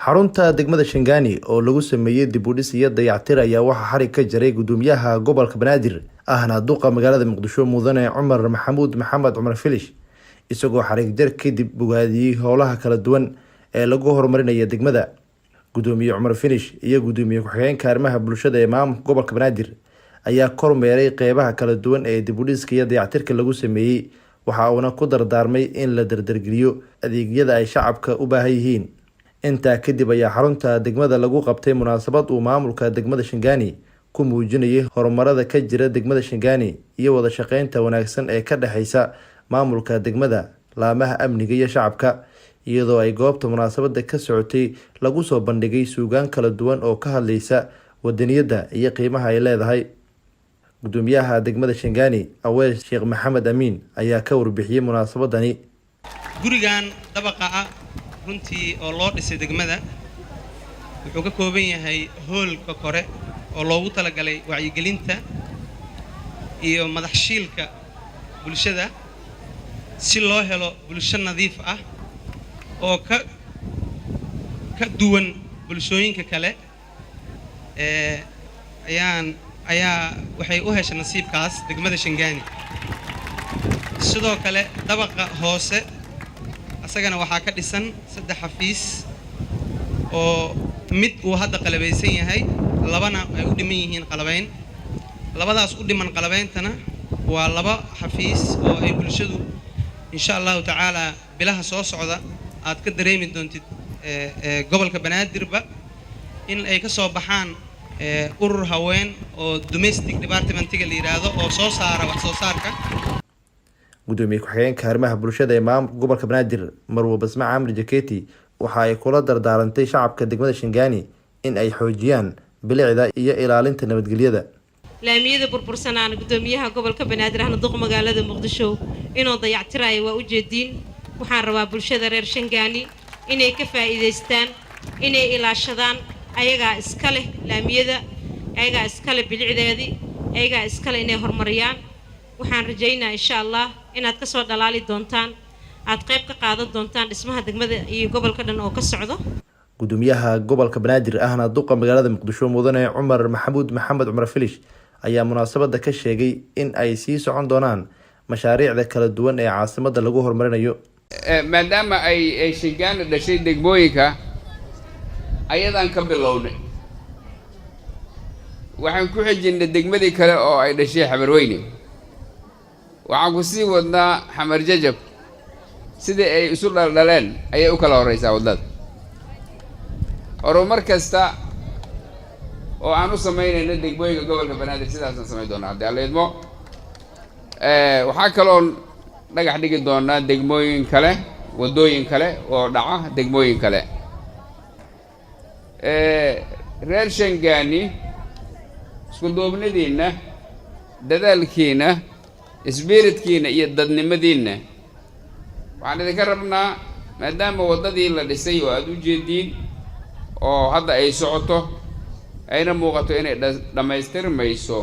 Xarunta degmada Shangaani oo lagu sameeyey dib u dhis iyo dayactir ayaa waxaa xarig ka jaray gudoomiyaha gobolka Banaadir ahna duqa magaalada Muqdisho, Mudane Cumar Maxamuud Maxamed Cumar Filish, isagoo xarig jar kadib bogaadiyey howlaha kala duwan ee lagu horumarinayo degmada. Gudoomiye Cumar Filish iyo gudoomiye ku-xigeenka arrimaha bulshada ee maamulka gobolka Banaadir ayaa kormeeray qeybaha kala duwan ee dib u dhiska iyo dayactirka lagu sameeyey, waxa uuna ku dardaarmay in la dardargeliyo adeegyada ay shacabka u baahan yihiin. Intaa kadib ayaa xarunta degmada lagu qabtay munaasabad uu maamulka degmada Shangaani ku muujinayay horumarada ka jira degmada Shangaani iyo wada shaqeynta wanaagsan ee ka dhexeysa maamulka degmada, laamaha amniga iyo shacabka, iyadoo ay goobta munaasabada ka socotay lagu soo bandhigay suugaan kala duwan oo ka hadleysa wadaniyadda iyo qiimaha ay leedahay. Gudoomiyaha degmada Shangaani, Aweys Sheekh Maxamed Amiin, ayaa ka warbixiyey munaasabadani. Gurigan dabaqa ah runtii oo loo dhisay degmada wuxuu ka kooban yahay hoolka kore oo loogu talagalay wacyigelinta iyo madaxshiilka bulshada, si loo helo bulsho nadiif ah oo ka duwan bulshooyinka kale. Ee ayaan ayaa waxay u heshay nasiibkaas degmada Shangaani. Sidoo kale dabaqa hoose asagana waxaa ka dhisan saddex xafiis oo mid uu hadda qalabaysan yahay, labana ay u dhiman yihiin qalabayn. Labadaas u dhiman qalabeyntana waa laba xafiis oo ay bulshadu, insha Allahu tacaala, bilaha soo socda aad ka dareemi doontid gobolka Banaadirba in ay ka soo baxaan urur haween oo domestic departmentiga la yidhaahdo oo soo saara wax soo saarka. Gudoomiye ku-xigeenka arrimaha bulshada ee maamulka gobolka Banaadir, Marwo Basme Caamir Jaketi, waxa ay kula dardaarantay shacabka degmada Shangaani in ay xoojiyaan bilicda iyo ilaalinta nabadgelyada. Laamiyada burbursanaana gudoomiyaha gobolka Banaadir ahna duq magaalada Muqdisho inuu dayactirayo waa ujeediin. Waxaan rabaa bulshada reer Shangaani inay ka faa'iidaystaan, inay ilaashadaan. Ayagaa iska leh laamiyada, ayagaa iska leh bilicdeedii, ayagaa iska leh inay horumariyaan. Waxaan rajaynaa, insha Allah, inaad kasoo dhalaali doontaan, aad qayb ka qaadan doontaan dhismaha degmada iyo gobolka dhan oo ka socdo. Gudoomiyaha gobolka Banaadir ahna duqa magaalada Muqdisho, Mudane Cumar Maxamuud Maxamed Cumar Filish, ayaa munaasabada ka sheegay in ay sii socon doonaan mashaariicda kala duwan ee caasimada lagu horumarinayo. Maadaama ay Shangaani dhashay degmooyinka, ayadaan ka bilownay. Waxaan ku xijinnay degmadii kale oo ay dhashay, Xamarweyne. Waxaan ku sii wadnaa Xamar Jajab. Sidii ay isu dhaldhaleen ayay u kala horraysaa waddada. Horumar kasta oo aan u samaynayno degmooyinka gobolka Banaadir sidaasaan samayn doonaa, haddii Alla idmo. Waxaa kaloon dhagax dhigi doonaa degmooyin kale, waddooyin kale oo dhaca degmooyin kale. Reer Shangaani, isku duubnidiinna, dadaalkiina, spiritkiina iyo dadnimadiinna waxaan idinka rabnaa, maadaama waddadii la dhisay oo aada u jeediin oo hadda ay socoto, ayna muuqato inay dhammaystirmayso,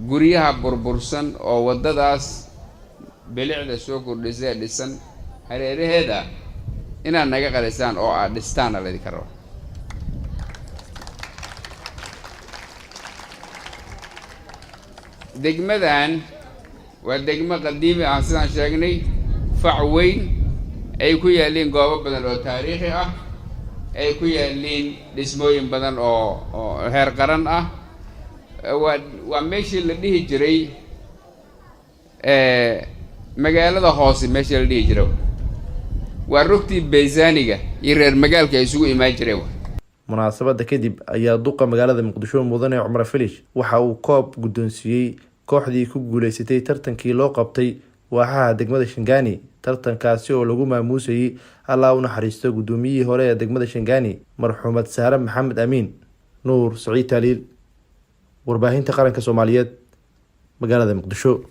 guryaha burbursan oo waddadaas bilicda soo kordhisee dhisan hareeraheeda inaad naga qalisaan oo aad dhistaana laydinka rabaa. Degmadan waa degmo qadiimi ah, sidaan sheegnay, fac weyn, ay ku yaalliin goobo badan oo taariikhi ah, ay ku yaalliin dhismooyin badan oo heer qaran ah. Waa meeshii la dhihi jiray magaalada hoose, meeshii la dhihi jiray waa rugtii baysaaniga iyo reer magaalka ay isugu imaan jireen. Munaasabada kadib ayaa duqa magaalada Muqdisho, Mudane Cumar Filish, waxa uu koob guddoonsiiyey kooxdii ku guuleysatay tartankii loo qabtay waaxaha degmada Shangaani, tartankaasi oo lagu maamuusayay, Allah u naxariisto, guddoomiyihii hore ee degmada Shangaani, marxuumad Saare Maxamed Amiin. Nuur Saciid Taaliil, Warbaahinta Qaranka Soomaaliyeed, magaalada Muqdisho.